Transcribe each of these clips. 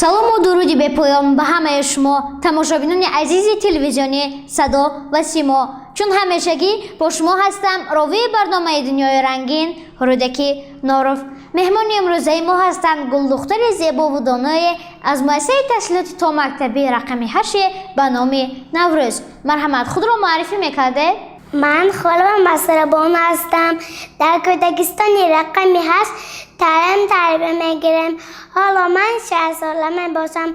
Салому дуруди бепоён ба ҳамаи шумо, тамошобинони азизи телевизиони «Садо ва Симо». Чун ҳамешагӣ, бо шумо ҳастам, ровии барномаи «Дунёи рангин», Рӯдакӣ Норов. Меҳмони имрӯзаи мо ҳастанд гулдухтари зебову доное аз муассисаи таҳсилоти томактабӣ рақами ҳаште ба номи «Наврӯз». Марҳамат, худро муаррифӣ мекардед? Ман Холова Масрабону ҳастам. Дар кӯдакистони рақами 8 таълим тарбия мегирам. Ҳоло ман 6 сола мебошам.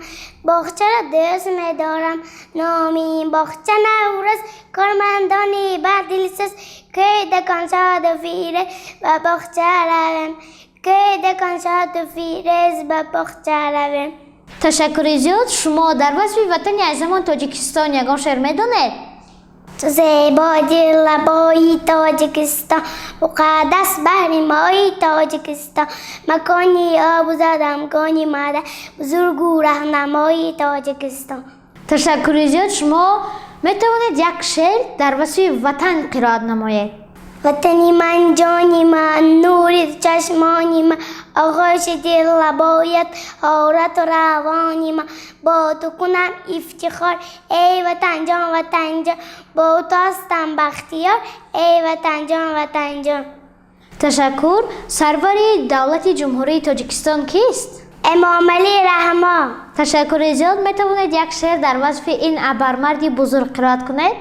Боғчаро дӯст медорам. Номи ин боғча «Наврӯз», кормандони бардилсӯз. Кӯдакон шоду фирӯз ба боғча равем. Кӯдакон шоду фирӯз ба боғча равем. Ташаккури зиёд. Шумо дар васфи ватани азизамон Тоҷикистон ягон шеър медонед? Ту зебо диллабои Тоҷикистон, муқаддас баҳри мои Тоҷикистон, макони обу задамкони мада, бузургу раҳнамои Тоҷикистон. Ташаккури зиёд. Шумо метавонед як шеър дар васфи ватан қироат намоед? Ватани ман, ҷони ман, нури чашмони ман, оғоши дил, лабоят, ҳорату равони ман. Бо ту кунам ифтихор, эй ватанҷон, ватанҷон, бо ту ҳастам бахтиёр, эй ватанҷон, ватанҷон. Ташаккур. Сарвари давлати Ҷумҳурии Тоҷикистон кист? Эмомалӣ Раҳмон. Ташаккури зиёд. Метавонед як шеър дар васфи ин абармарди бузург қироат кунед?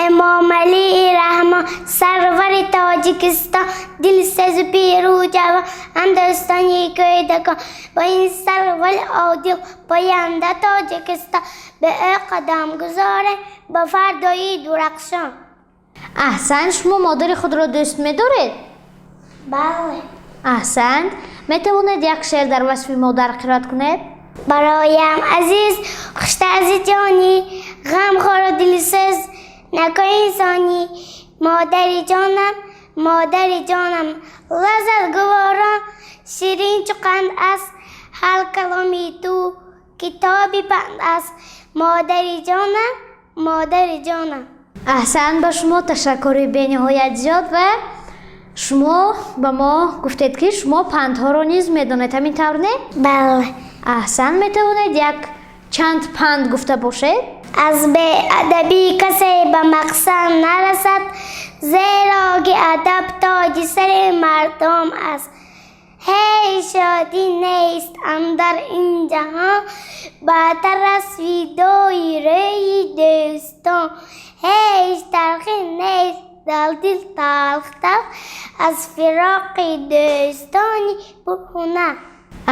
Эмомалӣ Раҳмон, сарвари Тоҷикистон, дилсӯзу пиру ҷавон, ҳамдӯстони кӯдакон. Бо ин сарвари одил поянда Тоҷикистон, ба ӯ қадам гузорем ба фардои дурахшон. Аҳсан. Шумо модари худро дӯст медоред? Бале. Аҳсант. Метавонед як шеър дар васфи модар қироат кунед? Бароям азиз, хуштар зи ҷонӣ, ғамхору дилсӯз, неку инсонӣ. Модари ҷонам, модари ҷонам, лаззат гуворон, ширин чу қанд аст. Ҳар каломи ту китоби панд аст. Модари ҷонам, модари ҷонам. Аҳсан ба шумо, ташаккури бениҳоят зиёд. Ва шумо ба мо гуфтед, ки шумо пандҳоро низ медонед, ҳамин тавр, не? Бале. Аҳсан. Метавонед як чанд панд гуфта бошед? Аз беадабӣ касе ба мақсад нарасад, зеро ки адаб тоҷи сари мардум аст. Ҳеҷ шодӣ нест андар ин ҷаҳон бартар аз видои рӯи дӯстон. Ҳеҷ талхӣ нест дар дил талхтар аз фироқи дӯстони пурҳунар.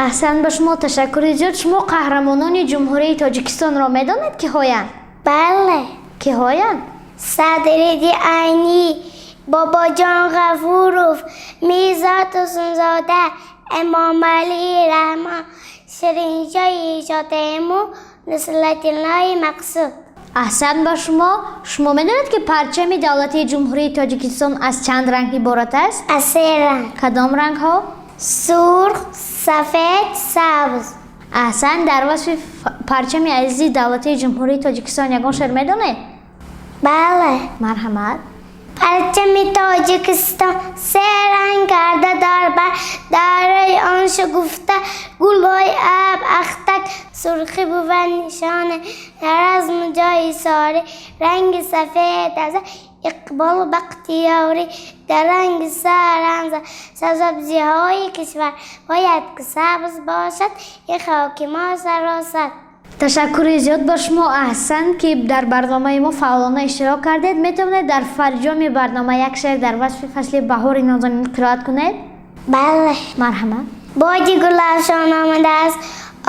Аҳсан ба шумо, ташаккури зиёд. Шумо қаҳрамонони Ҷумҳурии Тоҷикистонро медонед, киҳоянд? Бале. Киҳоянд? Садриддин Айнӣ, Бобоҷон Ғафуров, Мирзо Турсунзода, Эмомалӣ Раҳмон, Шириншоҳи Шотемур, Нусратуллои Мақсуд. Аҳсан ба шумо. Шумо медонед, ки парчами давлатии Ҷумҳурии Тоҷикистон аз чанд ранг иборат аст? Аз се ранг. Кадом рангҳо? Сурх, сафед, сабз. Аҳсан. Дар васфи парчами азизи давлатии Ҷумҳурии Тоҷикистон ягон шеър медонед? Бале. Марҳамат. Парчами Тоҷикистон се ранг карда дар бар, дар рӯи он шукуфта гулҳои аб ахтар. Сурхӣ бувад нишоне разму ҷои сорӣ, ранги сафед аз иқболу бахтиёрӣ, дар ранги саранза сабзиҳои кишвар. Бояд ки сабз бошад ин хоки мо саросар. Ташаккури зиёд ба шумо. Аҳсан, ки дар барномаи мо фаъолона иштирок кардед. Метавонед дар фарҷоми барнома як шеър дар васфи фасли баҳори нозанин қироат кунед? Бале. Марҳамат. Боди гулафшон омадааст,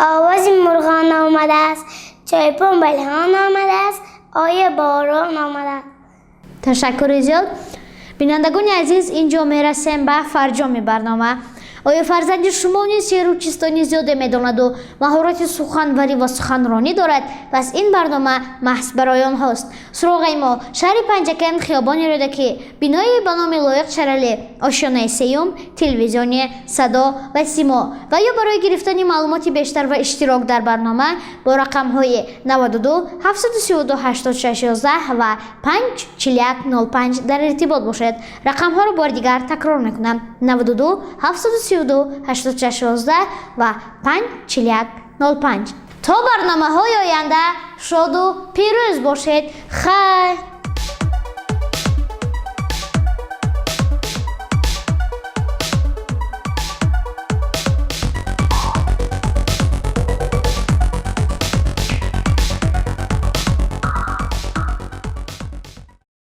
овози мурғон омадааст, чойпон балиҳон омадааст, оя борон омадааст. Ташаккури зиёд. Бинандагони азиз, ин ҷо мерасем ба фарҷоми барнома. Оё фарзанди шумо низ шеъру чистони зиёде медонаду маҳорати суханварӣ ва суханронӣ дорад? Пас ин барнома маҳз барои онҳост. Суроғаи мо: шаҳри Панҷакент, хиёбони Рӯдакӣ, бинои ба номи Лоиқ Шералӣ, ошёнаи сеюм, телевизиони «Садо ва Симо». Ва ё барои гирифтани маълумоти бештар ва иштирок дар барнома бо рақамҳои 92 732 86 11 ва 5 41 05 дар иртибот бошед. Рақамҳоро бори дигар такрор мекунам: 92 732 86 11 ва 5 41 05. То барномаҳои оянда шоду пирӯз бошед. Хайр.